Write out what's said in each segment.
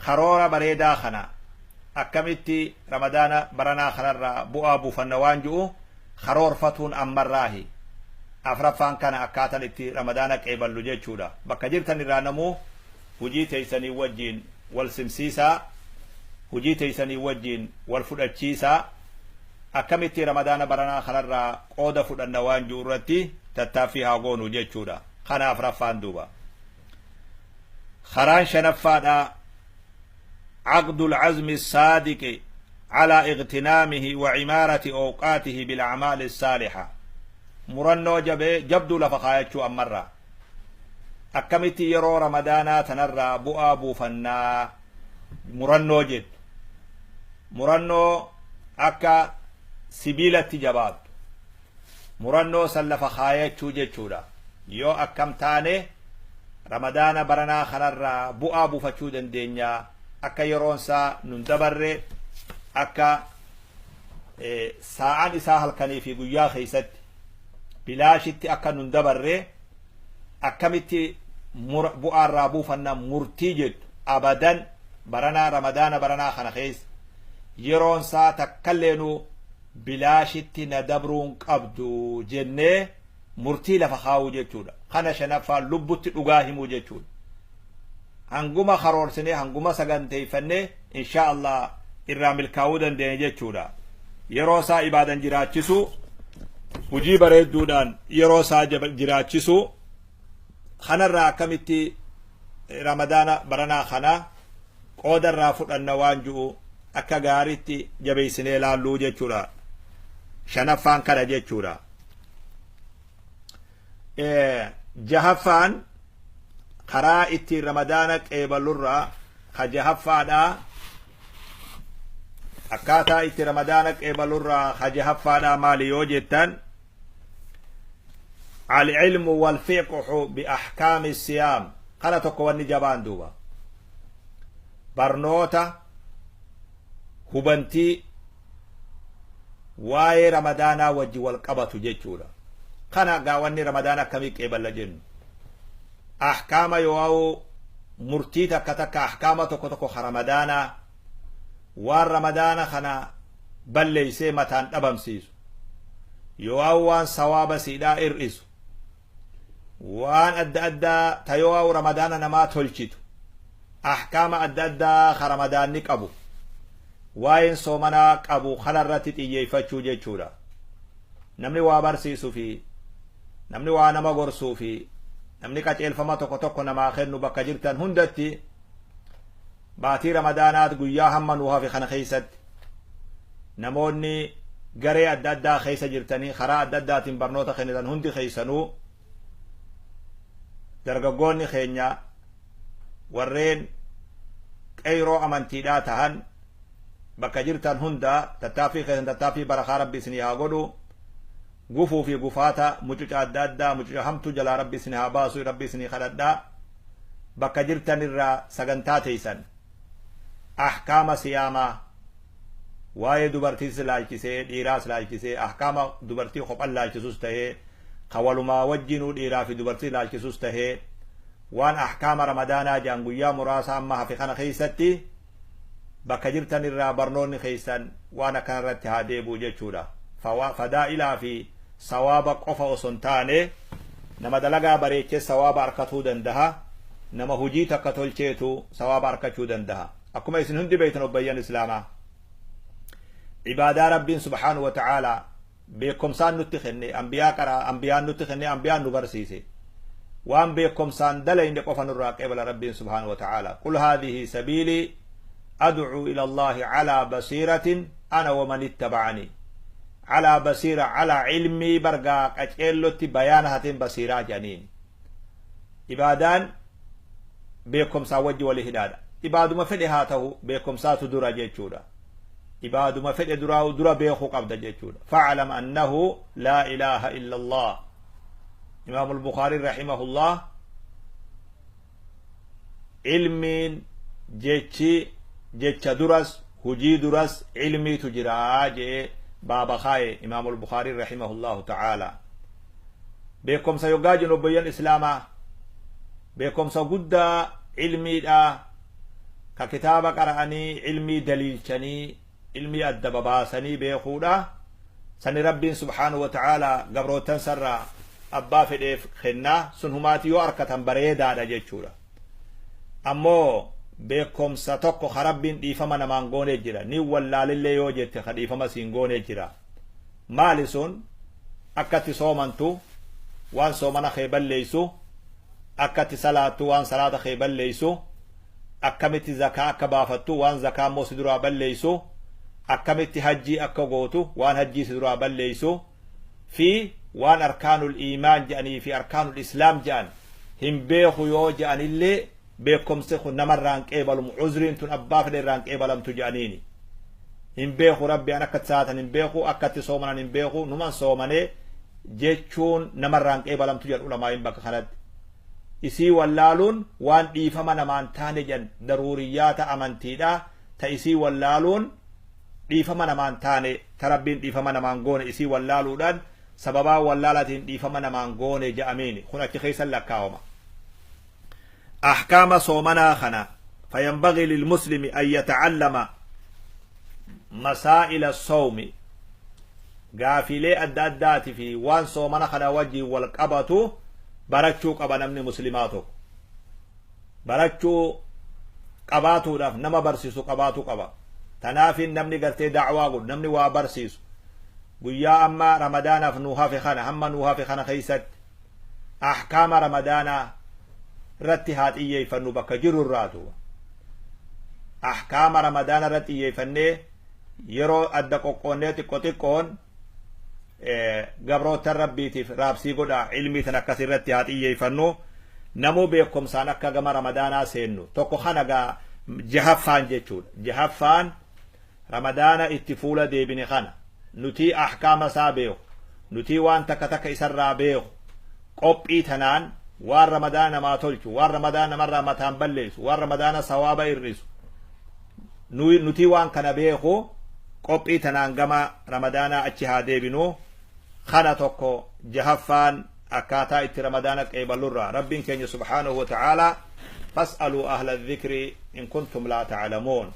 Karoora bareedaa kana akkamitti Ramadaana baranaa kanarraa bu'aa buufanna waan ju'u karoorfatuun ammarraahi. Afraffaan kana akkaatan itti Ramadaana qeeballu jechuudha. Bakka jirtan irraa namuu hujii teeysanii wajjiin wal simsiisaa, hujii teeysanii wajjiin wal fudhachiisaa, akkamitti Ramadaana baranaa kanarraa qooda fudhanna waan ju'u irratti tattaaffii haa goonu jechuudha. Kana afraffaan duuba. Karaan shanaffaadha عقد العزم الصادق على اغتنامه وعمارة أوقاته بالأعمال الصالحة. Murannoo jabee jabduu lafa kaayachuu ammarraa. Akkamitti yeroo Ramadaanaa tanarraa bu'aa buufannaa murannoo jettu. Murannoo akka sibiilatti jabaattu. Murannoo san lafa kaayachuu jechuudha. Yoo akkam taane Ramadaana baranaa kanarraa bu'aa buufachuu dandeenya, akka yeroon isaa nun dabarre, akka saa'an isaa halkanii fi guyyaa keessatti bilaashitti akka nun dabarre, akkamitti bu'aarraa buufanna murtii jettu, abadan baranaa Ramadaana baranaa kana keessa yeroon isaa takkalleenu bilaashitti na dabruun qabdu jennee murtii lafa kaa'uu jechuudha. Kana shanaffaan lubbutti dhugaa himuu jechuudha. Hanguma karoorsinee, hanguma saganteeffannee, insha Allah irraa milkaa'uu dandeenya jechuudha. Yeroo isaa ibaadan jiraachisuu, hujii bareedduudhaan yeroo isaa jiraachisuu, kanarraa akkamitti Ramadaana baranaa kana qooda irraa fudhanna waan ju'u akka gaariitti jabeessinee laalluu jechuudha. Shanaffaan kana jechuudha. Jahaffaan karaa ittiin Ramadaana qeeballurraa ka jahaffaadhaa, akkaataa itti Ramadaana qeeballurraa ka jahaffaadhaa maali yoo jettan, العلم والفقه بأحكام الصيام. Kana tokko wanni jabaan duuba barnoota hubantii waa'ee Ramadaanaa wajji wal qabatu jechuudha. Kana gaa wanni Ramadaana akkamii qeeballa jennu, ahkaama yoo murtii takka takka, ahkaama tokko tokko ka Ramadaanaa, waan Ramadaana kana balleeysee mataan dhabamsiisu, yoo waan sawaaba siidhaa ir'isu, waan adda addaa ta yoo Ramadaana namaa tolchitu, ahkaama adda addaa ka Ramadaanni qabu, waa'een soomanaa qabu kanarratti xiyyeeffachuu jechuudha. Namni waa barsiisuu fi namni waa nama gorsuu fi namni qaceelfama tokko tokko namaa kennu bakka jirtan hundatti baatii Ramadaanaat guyyaa hamma nuu hafe kana keessatti namoonni garee adda addaa keessa jirtanii karaa adda addaatiin barnoota kennitan hundi keessanuu, dargaggoonni keenya warreen qeyroo amantiidhaa tahan bakka jirtan hunda, tattaaffii keessan tattaaffii barakaa Rabbi isinii haa godhu. Gufuu fi gufaata, mucuca adda addaa, mucuca hamtuu jalaa Rabbi isinii haa baasu, Rabbi isinii kadhadhaa. Bakka jirtan irraa sagantaa teessan ahkaama siyaamaa, waa'ee dubartiis laalchisee, dhiiraas laalchisee, ahkaama dubartii kophan laalchisus tahee, ka walumaa wajjinuu dhiiraa fi dubartii laalchisus tahee, waan ahkaama Ramadaanaa jedhan guyyaa muraasa amma hafe kana keessatti bakka jirtan irraa barnoonni keessan waan akkana irratti haa deebi'u jechuudha. Fadaa'ilaa fi sawaaba qofa osoo hin taane, nama dalagaa bareechee sawaaba argatuu danda'a. Nama hujii takka tolcheetu sawaaba argachuu danda'a. Akkuma isin hundi beektan, obboleeyyan Islaamaa, ibaadaa Rabbiin subhaanahu wa ta'aalaa beekumsaan nutti kenne, ambiyaa qaraa ambiyaan nutti kenne, ambiyaan nu barsiise, waan beekumsaan dalayne qofa nurraa qeebala Rabbiin subhaanahu wa ta'aalaa. قل هذه سبيلي أدعو إلى الله على بصيرة أنا ومن اتبعني. على بصيرة، على علمي bargaa qaceellotti bayaana hateen basiiraa jedhaniin. Ibaadaan beekumsaa wajji wali hidhaadha. Ibaaduma fedhe haa ta'u, beekumsaatu dura jechuudha. Ibaaduma fedhe duraa dura beekuu qabda jechuudha. فاعلم أنه لا إله إلا الله. إمام البخاري رحمه الله ilmiin jechi jecha duras, hujii duras ilmiitu jiraa jee baaba kaaye Imaam Albukaarii رحمه الله تعالى. Beekumsa yoggaa jennu, obboyyan Islaamaa, beekumsa guddaa ilmiidha. Ka Ka kitaaba qara'anii ilmii daliilchanii ilmii adda babaasanii beekuudha. Sani Rabbiin subhaanahu wa ta'aalaa gabrootan sarraa abbaa fedheef kennaa, sun humaati yoo arkatan bareedaadha jechuudha. Ammoo beekumsa tokko ka Rabbiin dhiifama namaan goonee jira, ni wallaalillee yoo jette ka dhiifama siin goonee jira. Maali sun? Akkatti soomantu, waan soomana kee balleeysu, akkatti salaattu, waan salaata kee balleeysu, akkamitti zakaa akka baafattu, waan zakaa immoo si duraa balleeysu, akkamitti hajjii akka gootu, waan hajjii si duraa balleeysu, fi waan arkaanul iimaan jedhanii fi arkaanul islaam jedhan hin beeku yoo jedhanillee, beekumsi kun namarraan qeebalumu, uzriin tun abbaa fedhe irraan qeebalamtu jedhaniini. Hin beeku Rabbi, an akkatti salaatan hin beeku, akkatti soomanan hin beeku, numan soomanee jechuun namarraan qeebalamtu jedhan ulamaa'iin bakka kanatti. Isii wallaaluun waan dhiifama namaan taane jedhan, daruuriyyaata amantiidha ta isii wallaaluun dhiifama namaan taane, ta Rabbiin dhiifama namaan goone, isii wallaaluudhaan sababaa wallaalaatiin dhiifama namaan goone jedhamiini kun achi keessa lakkaawama. Ahkaama soomanaa kana, fayanbagii lilmuslimi an yatacallama masaa'ila sawmi, gaafiilee adda addaati fi waan soomana kana wajjiin wal qabatu barachuu qaba namni muslimaa tokko. Barachuu qabaatuudhaaf nama barsiisu qabaatu qaba. Tanaafin namni gartee da'waa godhu, namni waa barsiisu, guyyaa amma Ramadaanaaf nuu hafe kana, hamma nuu hafe kana keessatti ahkaama Ramadaanaa irratti haa xiyyeeffannu bakka jiru irraatu. Ahkaama Ramadaana irratti xiyyeeffannee yeroo adda qoqqoonnee xiqqo xiqqoon gabrootan Rabbiitiif raabsii godha, ilmii tan akkas irratti haa xiyyeeffannu. Namuu beekumsaan akka gama Ramadaanaa seennu tokko kana gaa jahaffaan jechuudha. Jahaffaan, Ramadaana itti fuula deebine kana nutii ahkaama isaa beeku, nutii waan takka takka isarraa beeku, qophii tanaan waan Ramadaana namaa tolchu, waan Ramadaana namarraa mataan balleessu, waan Ramadaana sawaaba hir'isu, nutii waan kana beeku, qophii tanaan gama Ramadaanaa achi haa deebinu. Kana tokko jahaffaan akkaataa itti Ramadaana qeeballurraa. Rabbiin keenya subhaanahu wa ta'aalaa, fas'aluu ahla dhikri in kuntum laa ta'lamuun,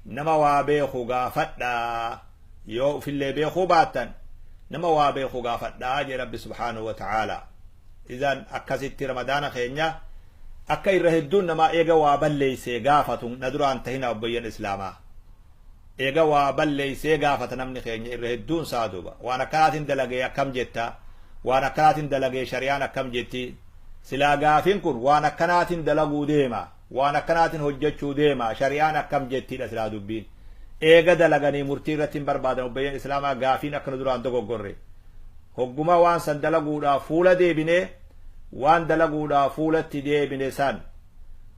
nama waa beeku gaafadhaa, yoo ufillee beekuu baattan nama waa beeku gaafadhaa jee Rabbi subhaanahu wa ta'aalaa. Idan akkasitti Ramadaana keenya akka irra hedduun namaa eega waa balleeysee gaafatu na duraan tahina, obboyyan islaamaa. Eega waa balleeysee gaafata namni keenya irra hedduun isaa. Duuba waan akkanaatiin dalagee akkam jetta, waan akkanaatiin dalagee shari'aan akkam jetti? Silaa gaafin kun waan akkanaatiin dalaguu deema, waan akkanaatiin hojjechuu deema, shari'aan akkam jettiidha silaa dubbiin. Eega dalaganii murtii irratti hin barbaadan. Obboleeyyan islaamaa, gaafiin akka nu duraan dogoggorre, hogguma waan san dalaguudhaaf fuula deebine, waan dalaguudhaaf fuulatti deebine san,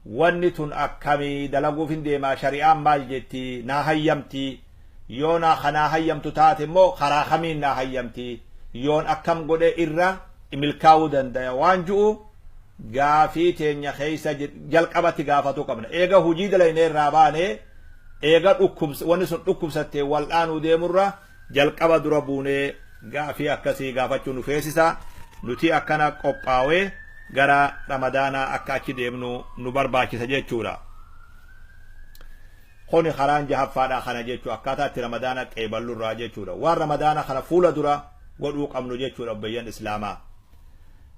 wanni tun akkamii, dalaguuf hin deemaa, shari'aan maal jetti, naa hayyamti? Yoo naa kanaa hayyamtu taate immoo karaa kamiin naa hayyamti, yoon akkam godhe irra milkaa'uu dandaya, waan ju'u gaafii teenya keessa jalqabatti gaafatuu qabna. Eega hujii dalaynee irraa baane, eega dhukkubs wanni sun dhukkubsattee wal'aanuu deemurra, jalqaba dura buunee gaafii akkasii gaafachuu nu feesisa. Nuti akkana qophaawee gara Ramadaanaa akka achi deemnu nu barbaachisa jechuudha. Kuni karaan jahaffaadha kana jechuu, akkaataa itti Ramadaana qeeballurraa jechuudha, waan Ramadaana kana fuula dura godhuu qabnu jechuudha, obboleeyyan islaamaa.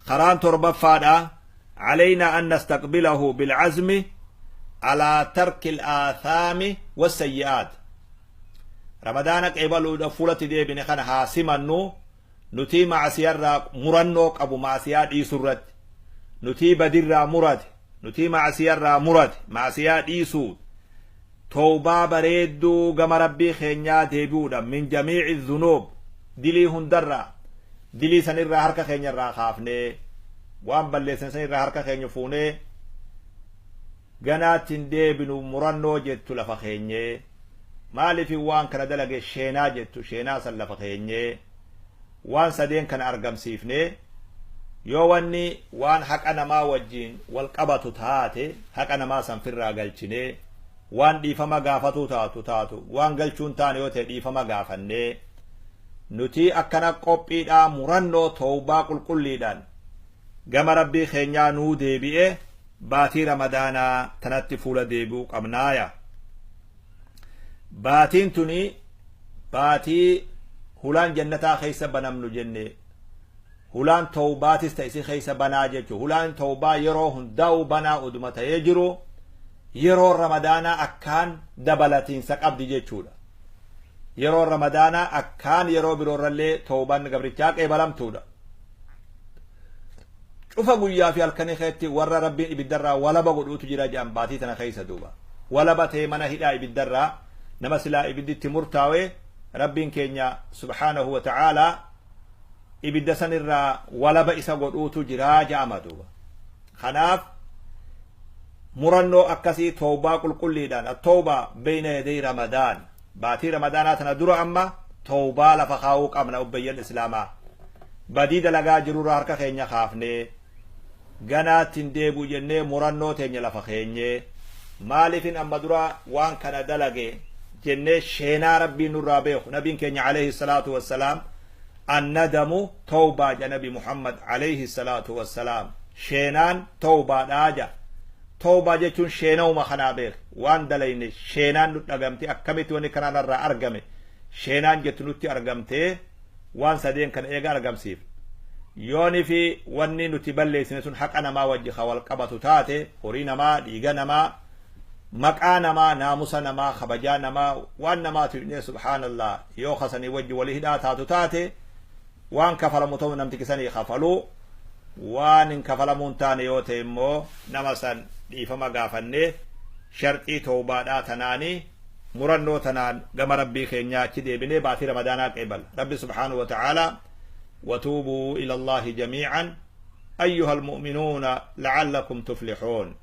Karaan torbaffaadha, علينا أن نستقبله بالعزم على ترك الآثام والسيئات. Ramadaana qeebaluudha fuulatti deebine kana haa simannu nutii macasiyarraa murannoo qabu, macasiyaa dhiisurratti nutii badirraa murate, nutii macasiyarraa murate, macasiyaa dhiisuu, towbaa bareedduu gama Rabbii keenyaa deebi'uudha, min jamiici dhunuub, dilii hundarraa, dilii sanirraa harka keenyarraa kaafnee, waan balleessan sanirraa harka keenya fuunee, ganaatti hin deebinu murannoo jettu lafa keenyee, maaliif waan kana dalage sheenaa jettu, sheenaa san lafa keenyee, waan sadeen kana argamsiifnee, yoo wanni waan haqa namaa wajjiin wal qabatu taate haqa namaa san firraa galchinee, waan dhiifama gaafatuu taatu, waan galchuun taane yoo ta'e dhiifama gaafannee, nuti akkana qophiidhaa murannoo towbaa qulqulliidhaan gama Rabbii keenyaa nuu deebi'e. Baatii Ramadaanaa tanatti fuula deebi'uu qabnaaya. Baatiin tuni baatii hulaan jannataa keessa banamnu jenne, hulaan tawbaatis ta isi keessa banaa jechu. Hulaan tawbaa yeroo hundaa'u banaa oduma ta'ee jiru, yeroo Ramadaanaa akkaan dabalatiinsa qabdi jechuudha. Yeroo Ramadaanaa akkaan yeroo biroorrallee tawbaan gabrichaa qeebalamtuudha. Cufa guyyaa fi halkanii keessatti warra Rabbiin ibiddarraa walaba godhuutu jira jedhan baatii tana keessa duuba. Walaba ta'ee mana hidhaa ibiddarraa nama silaa ibidditti murtaa'e, Rabbiin keenya subhaanahu wa ta'aalaa ibidda sanirraa walaba isa godhuutu jira jedhama duuba. Kanaaf murannoo akkasii tawbaa qulqulliidhaan, at-tawbaa bayna yaday Ramadaan, baatii Ramadaanaa tana dura amma tawbaa lafa kaa'uu qabna. Obboleeyyan islaamaa, badii dalagaa jirurraa harka keenya kaafnee ganaatti hin deebi'u jennee murannoo teenya lafa keenyee, maaliifin amma dura waan kana dalage jennee sheenaa Rabbiin nurraa beeku. Nabiin keenya alayhi salaatu wassalaam, "Annadamu tawbaa" ja Nabi Muhammad alayhi salaatu wassalaam. Sheenaan tawbaadhaa ja. Tawbaa jechuun sheenawuma kanaa beek. Waan dalayne sheenaan nu dhagamte, akkamitti wanni kanaan irraa argame sheenaan jettu nutti argamtee, waan sadeen kana eega argamsiif, yooni fi wanni nuti balleessine sun haqa namaa wajji ka wal qabatu taate, horii namaa, dhiiga namaa, maqaa namaa, naamusa namaa, kabajaa namaa, waan namaatu hidhee, subhaanallah, yoo kasanii wajji walii hidhaa taatu taate, waan kafalamu ta'u namtichi sanii kafaluu, waan hin kafalamuu hin taane yoo ta'e immoo nama san dhiifama gaafannee, sharxii tawbaadhaa tanaanii murannoo tanaan gama Rabbii keenyaa achi deebinee baatii Ramadaanaa qeebala. Rabbi subhaanahu wa ta'aalaa, "وتوبوا إلى الله جميعا أيها المؤمنون لعلكم تفلحون."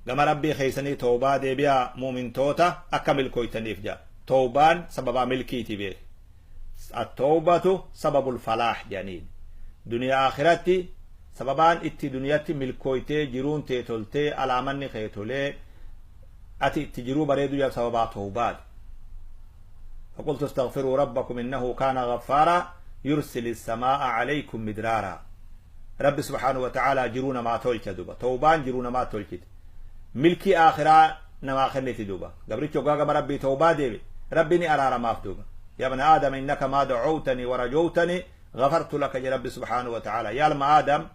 Gama Rabbii keeysanii tawbaa deebi'aa, mu'mintoota, akka milkooytaniif jedha. Tawbaan sababaa milkiiti beek. التوبة سبب الفلاح jedhaniin. Duniyaa akhiratti sababaan itti duniyatti milkooytee, jiruun tee toltee, alaamanni kee tolee, ati itti jiruu bareedu yaa sababaa tawbaati. فقلت استغفروا ربكم إنه كان غفارا يرسل السماء عليكم مدرارا. رب سبحانه وتعالى jiruuna maa tolcha duba. Tawbaan jiruuna maa tolchite, milkii akhiraa namaa kenniti duba. Gabrichi hoggaa gama Rabbii tawbaa deebe, Rabbi ni araaramaaf duba. يا ابن آدم إنك ما دعوتني ورجوتني غفرت لك يا رب سبحانه وتعالى. Yaa ilma Aadam,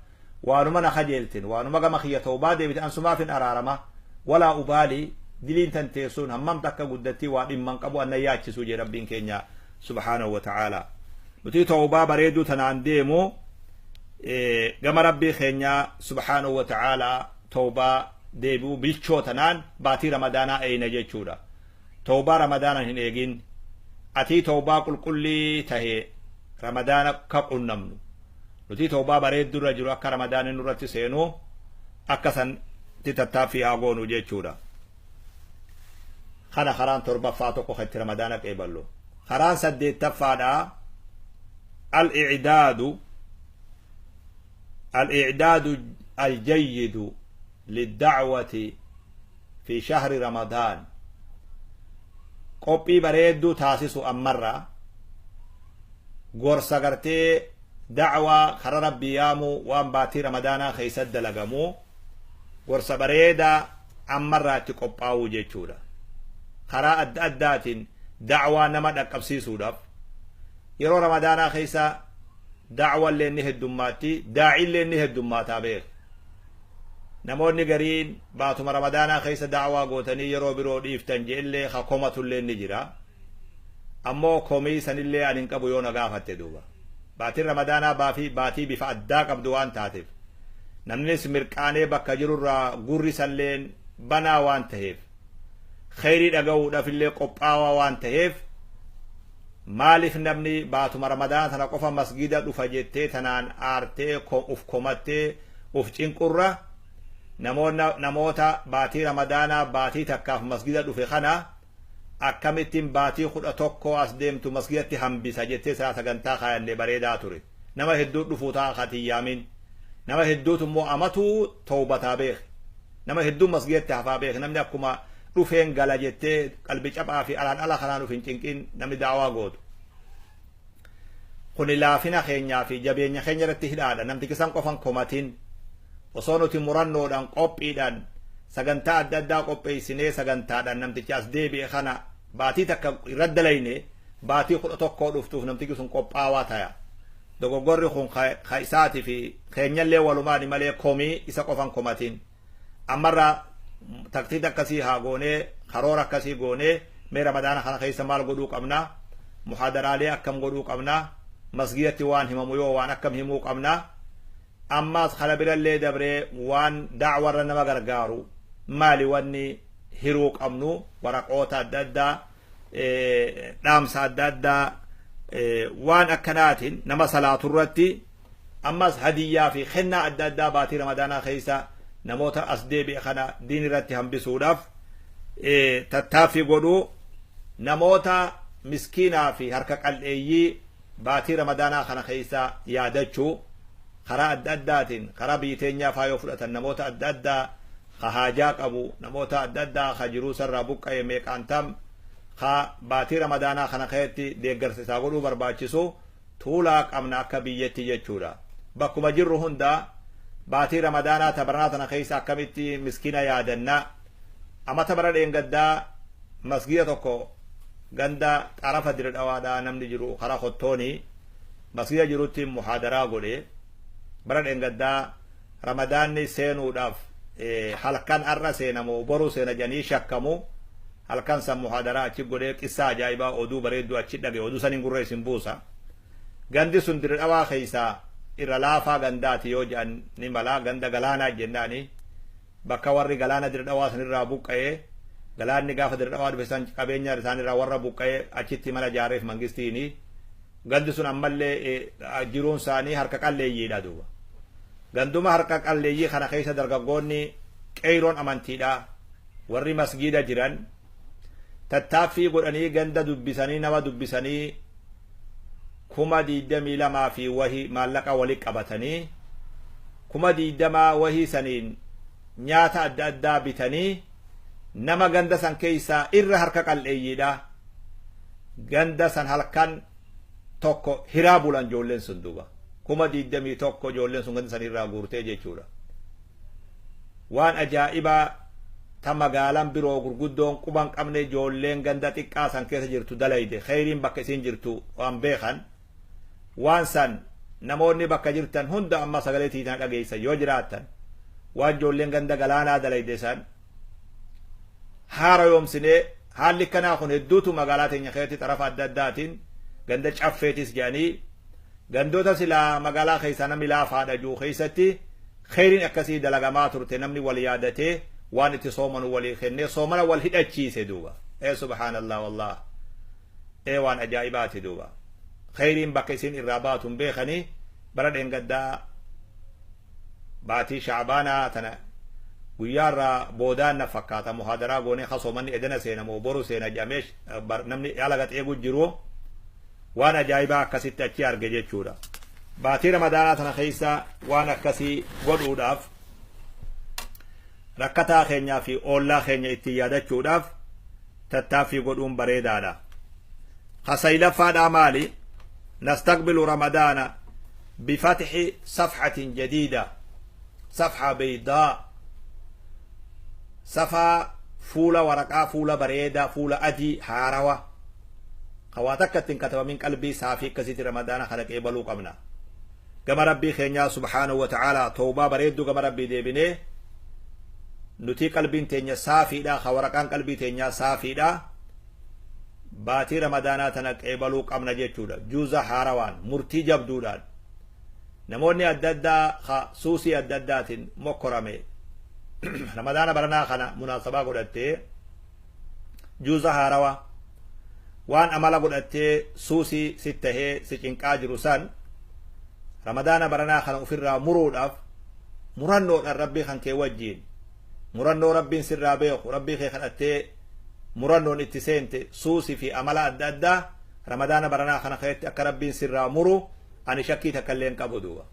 waanuma na kajeeltin, waanuma gama kiyya tawbaa deebite, an sumaafin araarama, ولا أبالي diliin tan teessuun hammam takka guddattii waa dhimman qabu anna yaachisuu jee Rabbiin keenya subhaanahu wa ta'ala. Nuti tawbaa bareeduu tanaan deemu, gama Rabbii keenya subhaanahu wa ta'ala tawbaa deebi'uu bilchoo tanaan baatii Ramadaanaa eeyna jechuudha. Tawbaa Ramadaanaan hin eegin. Atii tawbaa qulqullii tahe Ramadaana ka qunnamnu, nuti tawbaa bareeddurra jiru akka Ramadaanni nurratti seenu akka santti tattaaffii haa goonu jechuudha. Kana karaan torbaffaa tokko kan itti Ramadaana qeeballu. Karaan saddeettaffaadha, الإعداد الجيد للدعوة في شهر رمضان. Qophii bareedduu taasisu ammarra, gorsa gartee dacwaa kara Rabbii yaamuu waan baatii Ramadaanaa keessa dalagamu, gorsa bareedaa ammarraa itti qophaa'uu jechuudha. Karaa adda addaatiin dacwaa nama dhaqqabsiisuudhaaf yeroo Ramadaanaa keessa dacwallee ni heddummaatti, daa'illee ni heddummaataa beek. Namoonni gariin baatuma Ramadaanaa keessa dacwaa gootanii yeroo biroo dhiiftan je'ellee ka komatullee ni jira. Ammoo komii sanillee ani hin qabu yoo na gaafatte duuba. Baatiin Ramadaanaa baafii baatii bifa addaa qabdu waan taateef, namnis mirqaanee bakka jirurraa gurri salleen banaa waan ta'eef, kheyrii dhaga'uudhaaf illee qophaawaa waan ta'eef, maaliif namni baatuma Ramadaana tana qofa masgida dhufa jettee tanaan aartee uf komattee uf cinqurra, namoota baatii Ramadaanaa baatii takkaaf masgida dhufe kana akkamittiin baatii 11 as deemtu masgidatti hambisa jettee saa sagantaa kaayannee bareedaa ture. Nama hedduu dhufuu ta'a katiyyaamin, nama hedduutu immoo amatuu tawbataa beek, nama hedduu masgidatti hafaa beek. Namni akkuma dhufeen gala jettee qalbi caphaa fi alaan ala kanaan uf hin cinqin. Namni daawaa gootu kuni laafina keenyaa fi jabeenya keenya irratti hidhaadha. Namtichi san qofan komatin. Osoo nuti murannoodhaan, qophiidhaan, sagantaa adda addaa qopheessinee, sagantaadhaan namticha as deebi'e kana baatii takka irra dalayne, baatii 11 dhuftuuf namtichi sun qophaawaa taya. Dogoggorri kun ka isaatii fi keenyallee walumaani malee komii isa qofan komatiin. Ammarraa taktiita akkasii haa goonee, karoora akkasii goonee, mee Ramadaana kana keessa maal godhuu qabna, muhaadaraalee akkam godhuu qabna, masgidatti waan himamu yoo waan akkam himuu qabna, ammaas kana birallee dabree waan da'warra nama gargaaru maali, wanni hiruu qabnu, waraqoota adda addaa, dhaamsa adda addaa, waan akkanaatiin nama salaatu irratti, ammas hadiyyaa fi kennaa adda addaa baatii Ramadaanaa keessa namoota as deebi'e kana diin irratti hambisuudhaaf tattaaffii godhuu, namoota miskiinaa fi harka qal'eeyyii baatii Ramadaanaa kana keessa yaadachuu karaa adda addaatiin, karaa biyyi teenyaa faa yoo fudhatan, namoota adda addaa ka haajaa qabu, namoota adda addaa ka jiruu sarraa buqqa'e meeqaan tam ka baatii Ramadaanaa kana keessatti deeggarsa isaa godhuu barbaachisu tuulaa qabna akka biyyatti jechuudha. Bakkuma jirru hundaa baatii Ramadaanaa tabaranaa tana keessa akkamitti miskiina yaadanna? Amata bara dheengaddaa masgida tokko ganda xarafa Dirdhawaadhaa namni jiru karaa Kottoonii masgida jirutti muhaadaraa godhe. Bara dheengaddaa Ramadaanni seenuudhaaf halkan arra seenamu boru seena jedhanii shakkamu, halkan san muhaadaraa achi godhee, qissaa ajaa'ibaa, oduu bareedduu achi dhage. Oduu saniin gurra isin buusa. Gandi sun Dirdhawaa keessaa irra laafaa gandaati yoo jedhan ni mala. Ganda Galaanaa jennaani, bakka warri galaana Dirdhawaa sanirraa buqqa'ee, galaanni gaafa Dirdhawaa dhufe san qabeenya isaanirraa warra buqqa'ee achitti mana ijaarreef mangistiini. Gandi sun ammallee jiruun isaanii harka qalleeyyiidha duuba. Ganduma harka qalleeyyii kana keessa dargaggoonni qeeyroon amantiidha warri masgiida jiran tattaaffii godhanii, ganda dubbisanii, nama dubbisanii, 22,000 fi wahi maallaqa wali qabatanii, 20,000 wahii saniin nyaata adda addaa bitanii, nama ganda san keessaa irra harka qalleeyyiidha ganda san halkan tokko hiraa bulan. Ijoolleen sun duuba 21,000 ijoolleen sun ganda san irraa guurtee jechuudha. Waan ajaa'ibaa ta magaalaan biroo gurguddoon quban qabne ijoolleen ganda xiqqaa san keessa jirtu dalayde. Kheyriin bakka isiin jirtu waan beekan. Waan san namoonni bakka jirtan hunda amma sagalee tiitan dhageessan yoo jiraattan, waan ijoolleen ganda Galaanaa dalayde san haara yoomsinee. Haalli kanaa kun hedduutu magaalaa teenya keessatti xarafa adda addaatiin, ganda Caffeetis jedhanii, gandoota silaa magaalaa keessaa namni laafaadha jiru keessatti kheyriin akkasii dalagamaa turte. Namni wal yaadatee waan itti soomanu walii kennee soomana wal hidhachiise duuba. Ee subhaanallah, wallah, ee waan ajaa'ibaati duuba. Kheyriin bakka isin irraa baatu hin beekanii. Bara dheengaddaa baatii Shacbaanaa tana guyyaarraa boodaan na fakkaata muhaadaraa goonee, ka soomanni edana seena moo boru seena jedhamee namni ala gaxeegu jiru, waan ajaa'ibaa akkasitti achi arge jechuudha. Baatii Ramadaanaa tana keessa waan akkasii godhuudhaaf, rakkataa keenyaa fi oollaa keenya ittiin yaadachuudhaaf tattaaffii godhuun bareedaadha. Kasayilaffaadhaa maali? نستقبل رمضان بفتح صفحة جديدة، صفحة بيضاء، safaa fuula waraqaa, fuula bareedaa, fuula adii haarawa ka waa takka ittiin katabamin, qalbii saafii akkasitti Ramadaana kana qeebaluu qabna. Gama Rabbii keenyaa subhaanahu wa ta'aalaa tawbaa bareedduu gama Rabbii deebinee, nuti qalbiin teenya saafiidha, ka waraqaan qalbii teenyaa saafiidha, baatii Ramadaanaa tana qeebaluu qabna jechuudha juuza haarawaan, murtii jabduudhaan. Namoonni adda addaa ka suusii adda addaatiin mokkorame Ramadaana baranaa kana munaasabaa godhattee juuza haarawa, waan amala godhattee suusii sit tahee si cinqaa jiru san Ramadaana baranaa kana ofirraa muruudhaaf murannoodhaan, Rabbii kan kee wajjiin murannoo Rabbiin sirraa beeku, Rabbii kee kadhattee murannoon itti seente, suusii fi amala adda addaa Ramadaana baranaa kana keessatti akka Rabbiin sirraa muru ani shakkii takka illee hin qabu duuba.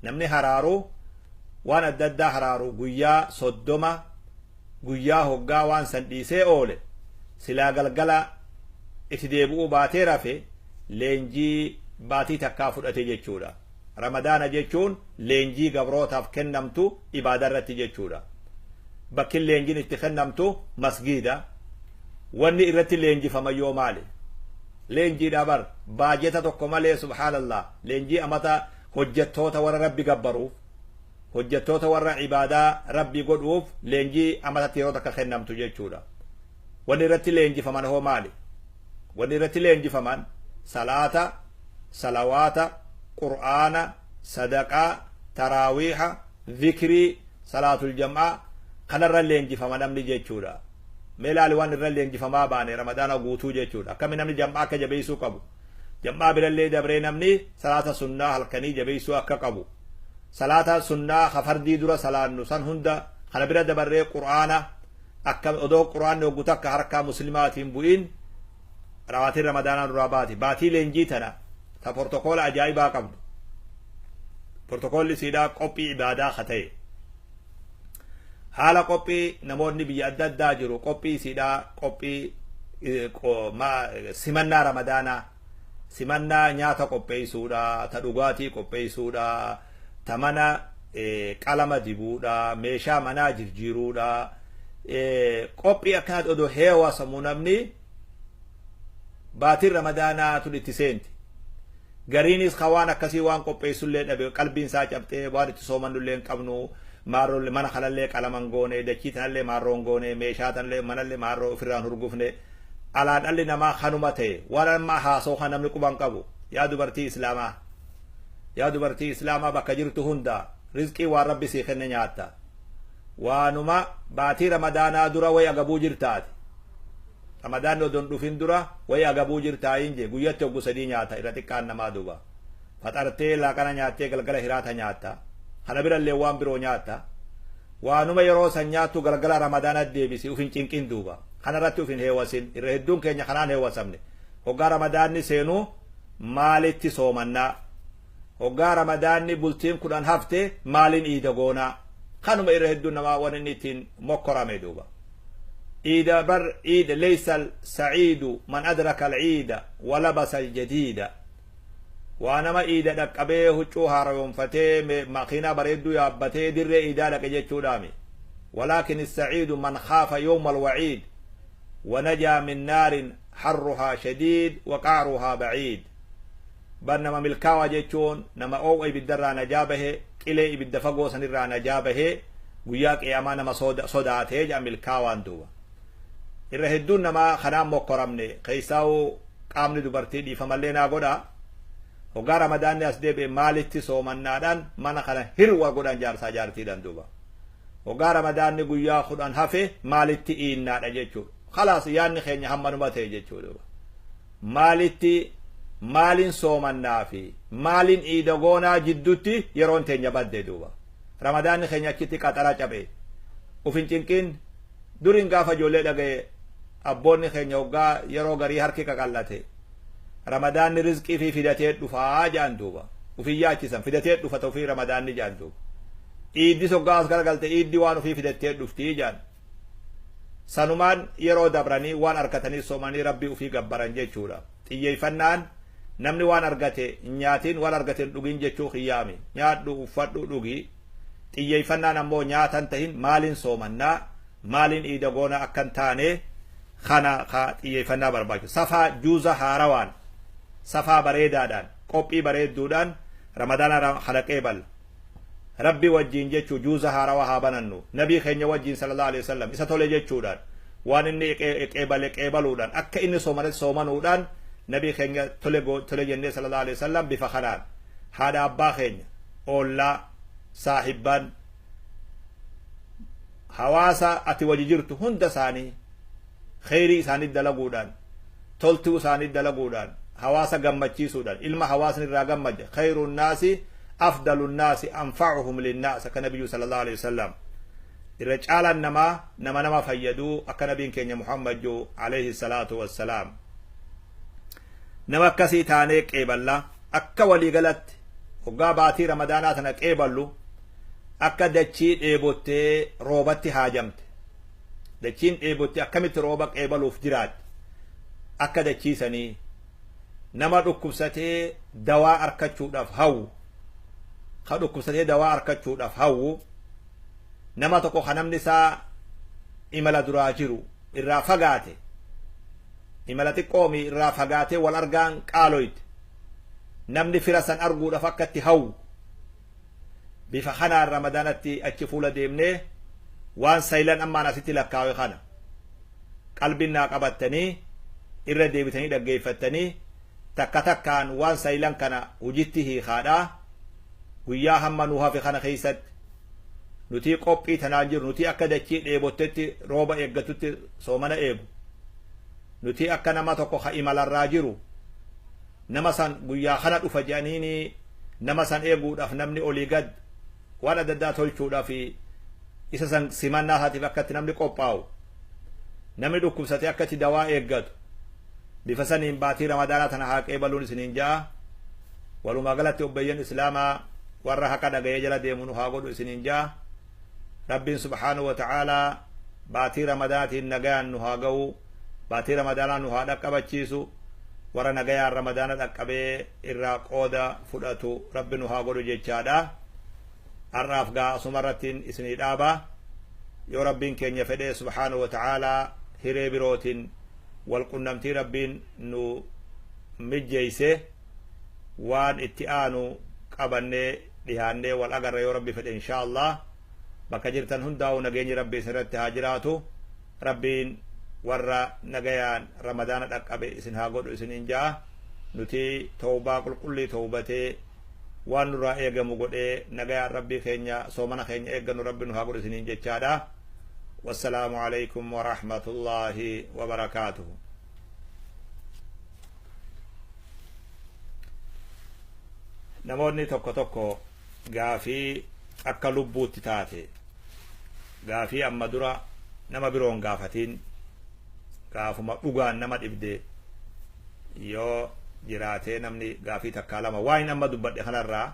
Namni haraaru, waan adda addaa haraaru, guyyaa 30 guyyaa hoggaa waan san dhiisee oole, silaa galgala itti deebi'uu baatee rafe, leenjii baatii takkaa fudhate jechuudha. Ramadaana jechuun leenjii gabrootaaf kennamtu ibaada irratti jechuudha. Bakki leenjiin itti kennamtu masgiida. Wanni irratti leenjifama yoo maali? Leenjiidha bar baajeta tokko malee, subhaanallah, leenjii amata hojjettoota warra Rabbi gabbaruuf, hojjettoota warra ibaadaa Rabbi godhuuf leenjii amatatti yeroo takka kennamtu jechuudha. Wanni irratti leenjifaman hoo maali? Wanni irratti leenjifaman salaata, salawaata, qur'aana, sadaqaa, taraawiiha, zikrii, salaatul jam'aa kanarra leenjifama namni jechuudha. Mee ilaali waan irra leenjifamaa baane Ramadaana guutuu jechuudha. Akkami namni jam'aa akka jabeessuu qabu, jam'aa birallee dabree namni salaata sunnaa halkanii jabeessuu akka qabu, salaata sunnaa hafardii dura salaannu san hunda kana bira dabarree qur'aana akka odoo qur'aanni hoggu takka harkaa muslimaatiin bu'in rawaatiin Ramadaanaa duraa baati. Baatii leenjii tana ta portokoola ajaa'ibaa qabdu, portokoolli siidhaa qophii ibaadaa ka ta'e, haala qophii namoonni biyya adda addaa jiru, qophii siidhaa, qophii simannaa Ramadaanaa, simannaa nyaata qopheessuudha, ta dhugaatii qopheessuudha, ta mana qalama dibuudha, meeshaa manaa jirjiiruudha, qophii akkanaatti odoo heewasamu namni baatiin Ramadaanaa tun itti seenti. Gariinis ka waan akkasii waan qopheessullee dhabe, qalbiin isaa cabxee, waan itti soomannullee hin qabnu, maarroo mana kanallee qalaman goone, dachii tanallee maarroon goone, meeshaa tanallee manallee maarroo ofirraan hurgufne. Alaa dhalli namaa kanuma ta'e waan amma haasoo kan namni quban qabu. Yaa dubartii islaamaa, yaa dubartii islaamaa, bakka jirtu hunda rizqii waan Rabbi sii kenne nyaatta. Waanuma baatii Ramadaanaa dura way agabuu jirtaati. Ramadaanni odoon dhufin dura way agabuu jirtaayin jee. Guyyatti hoggu 3 nyaata irra xiqqaan namaa duuba. Faxartee laaqana nyaattee, galgala hiraata nyaatta, kana birallee waan biroo nyaatta. Waanuma yeroo san nyaattu galgala Ramadaana deebisi. Uf hin cinqin duuba, kanarratti uf hin heewasin. Irra hedduun keenya kanaan heewasamne. Hoggaa Ramadaanni seenuu maalitti soomannaa, hoggaa Ramadaanni bultiin 10 hafte maaliin iida goonaa, kanuma irra hedduun namaa waan inni ittiin mokkorame duuba. Iida bar iida laysa saciidu man adraka alciida walabasa aljadiida. Waa nama iida dhaqqabee huccuu haarayoonfatee makiinaa bareedduu yaabbatee dirree iidaa dhaqe jechuudhaami. Walaakin السعيد من خاف يوم الوعيد ونجا من نار حرها شديد وقعرها بعيد. Bar nama milkaawaa jechuun nama oowwa ibiddarraa najaa bahe, qilee ibidda fagoo sanirraa najaa bahe, guyyaa qiyaamaa nama sodaatee jedha milkaawaan duuba. Irra hedduun namaa kanaan mokkoramne, keessaa'uu qaamni dubartii, dhiifamallee naa godha. Hoggaa Ramadaanni as deebi'e maalitti soomannaadhaan mana kana hirwa godhan jaarsaa jaartiidhaan duuba. Hoggaa Ramadaanni guyyaa 10 hafe maalitti iinnaadha jechuudha. Khalaas, yaanni keenya hammanuma ta'e jechuudha. Maalitti, maaliin soomannaa fi maaliin iida goonaa jidduutti yeroon teenya badde duuba. Ramadaanni keenya achitti qaxara cabe. Uf hin cinqin. Duriin gaafa ijoollee dhagaye abboonni keenya hoggaa yeroo garii harki qaqallate, Ramadaanni rizqii fi fidatee dhufaa jedhan duuba. Ufin yaachisan, fidatee dhufata ufii Ramadaanni jedhan duuba. Iiddis hoggaa as garagalte iiddi waan ufii fidattee dhuftii jedhan. Sanumaan yeroo dabranii waan argatanii soomanii Rabbii ufii gabbaran jechuudha. Xiyyeeffannaan namni waan argate nyaatiin, waan argate hin dhugin jechuu kiyyaami. Nyaadhu, uffadhu, dhugi. Xiyyeeffannaan ammoo nyaatan tahin, maaliin soomannaa, maaliin iida goona akkan taane kana ka xiyyeeffannaa barbaachisu. Safaa juuza haarawaan, safaa bareedaadhaan, qophii bareedduudhaan Ramadaana kana qeeballa. Rabbi wajjiin jechuu juuza haarawaa haa banannu. Nabii keenya wajjiin sallallahu alaihi wasallam isa tole jechuudhaan, waan inni qeebale qeebaluudhaan, akka inni soomane soomanuudhaan, nabii keenya tole tole jennee sallallahu alaihi wasallam. Bifa kanaan haadha abbaa keenya, oollaa, saahibban, hawaasa ati waji jirtu hunda isaanii kheyrii isaanii dalaguudhaan, toltuu isaanii dalaguudhaan, hawaasa gammachiisuudhaan, ilma hawaasni irraa gammaje. Khayru nnaasi afdalu nnaasi anfa'uhum linnaas, akka nabiyyu sallallahu alaihi wasallam. Irra caalaan namaa nama nama fayyaduu, akka nabiin keenya Muhammad jiru alayhi salaatu wassalaam. Nama akkasii taanee qeeballa. Akka waliigalatti hoggaa baatii Ramadaanaa tana qeeballu, akka dachii dheebottee roobatti haajamte. Dachiin dheebotte akkamitti rooba qeebaluuf jiraatti? Akka dachiisanii nama dhukkubsatee dawaa arkachuudhaaf hawwu. Ka dhukkubsatee dawaa arkachuudhaaf hawwu, nama tokko ka namni isaa imala duraa jiru irraa fagaate, imala xiqqoomi irraa fagaatee wal argaan qaaloyte, namni fira san arguudhaaf akka itti hawwu, bifa kanaan Ramadaanatti achi fuula deemnee waan saylan ammaan asitti lakkaawe kana qalbiin naa qabattanii irra deebitanii dhaggeeffattanii takka takkaan waan saylan kana hujitti hiikaadha. Guyyaa hamma nu hafe kana keessatti nuti qophii tanaan jiru, nuti akka dachii dheebottetti rooba eeggatutti soomana eegu, nuti akka nama tokko ka imalarraa jiru nama san guyyaa kana dhufa jedhaniini nama san eeguudhaaf namni olii gad waan adda addaa tolchuudhaaf isa san simannaa isaatiif akkatti namni qophaa'u, namni dhukkubsatee akkatti dawaa eeggatu, bifa saniin baatii Ramadaanaa tana haa qeebaluun isiniin ja'a. Walumaa galatti obboleeyyan Islaamaa warra haqa dhagayee jala deemu nu haa godhu isiniin ja'a. Rabbiin subhaanahu wa ta'aalaa baatii Ramadaanaatiin nagayaan nu haa ga'u, baatii Ramadaanaa nu haa dhaqqabachiisu, warra nagayaan Ramadaana dhaqqabee irraa qooda fudhatu Rabbi nu haa godhu jechaadha. Har'aaf gaa asuma irrattiin isinii dhaaba. Yoo Rabbiin keenya fedhee subhaanahu wa ta'aalaa hiree birootiin wal qunnamtii Rabbiin nu mijjeeyse waan itti aanu qabannee dhihaannee wal agarra yoo Rabbi fedhe inshaa Allah. Bakka jirtan hundaa'u nageenyi Rabbi isinirratti haa jiraatu. Rabbiin warra nagayaan Ramadaana dhaqqabe isin haa godhu isiniin ja'a. Nuti tawbaa qulqullii tawbatee waan nurraa eegamu godhee nagayaan Rabbii keenya soomana keenya eeggannu Rabbi nu haa godhu isiniin jechaadha. Wassalaamu alaikum wa rahmatullahi wa barakaatuhu. Namoonni tokko tokko gaafii akka lubbuutti taate, gaafii amma dura nama biroon gaafatiin, gaafuma dhugaan nama dhibde yoo jiraatee, namni gaafii takkaa lama waa hin amma dubbadhe kanarraa,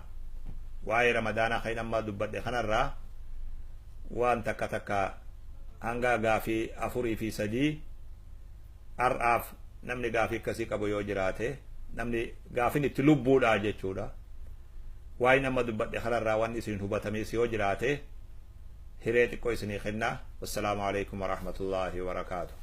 waa'ee Ramadaanaa kan amma dubbadhe kanarraa waan takka takka hanga gaafii afurii fi sadii har'aaf namni gaafii akkasii qabu yoo jiraate, namni gaafin itti lubbuudha jechuudha. Waa'ee amma dubbadhe kanarraa waan isin hubatames yoo jiraate hiree xiqqoo isinii kenna. Wassalaamu alaikum warahmatullaahi wabarakaatuh.